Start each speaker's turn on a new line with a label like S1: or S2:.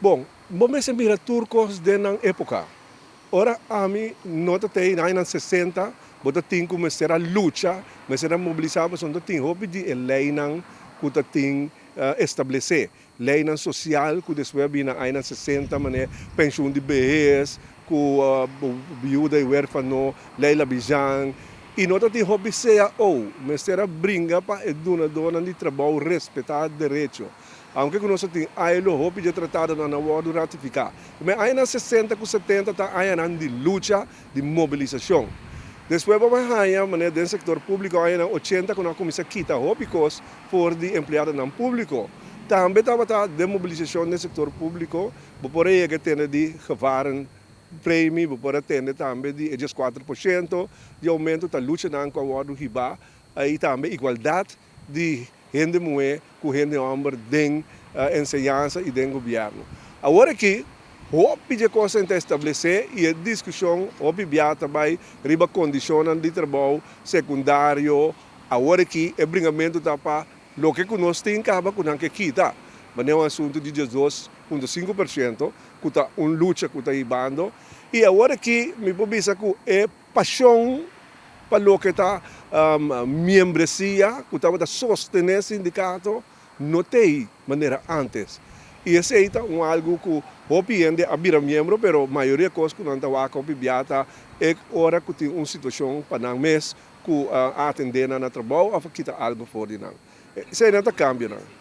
S1: Bon, bo mester mira tur kos den nan époka. Ora ami no ta tei na añanan 60, bo ta tin ku mester a lucha, mester a mobilisá pasobra no ta tin hopi di e leinan ku ta tin establesé. Leinan sosial ku despues a bini na añanan 60 manera penshun di behes, ku biuda i huérfano, lei Labizjan, i no ta tin hopi cao. Mester a bringa pa e dunadónan di trabou respetá derecho. Aunke ku nos a tin ILO, hopi dje tratadonan a wòrdu ratifiká. Ma añanan 60 ku 70 ta añanan di lucha, di mobilisashon. Despues bo bai haña manera den sektor públiko añanan 80 ku nan a kuminsá kita hopi kos for di empleadonan públiko. Tambe tabata den mobilisashon den sektor públiko, bo por a yega tende di gevarenpremie, bo por a tende tambe di e 14% di oumento, ta luchanan ku a wòrdu hibá i tambe igualdat di hende muhé ku hende hòmber den enseñansa i den gobièrnu. Awor aki, hopi dje kosnan ta establesé i e diskushon hopi bia ta bai riba kondishonnan di trabou sekundario. Awor aki e bringamentu ta pa loke ku nos tin kaba ku nan ke kita. Manera un asuntu di 12,5% ku ta un lucha ku ta hibando. I awor aki mi por bisa ku e pashon pa loke ta miembresia ku tabata sostené sindikato no t'ei manera ántes. I esei ta un algu ku hopi hende a bira miembro, pero mayoria kos ku nan ta wak hopi bia ta e ora ku tin un situashon pa nan mes ku a atendé nan na trabou òf a kita algu for di nan. Eseinan ta kambionan.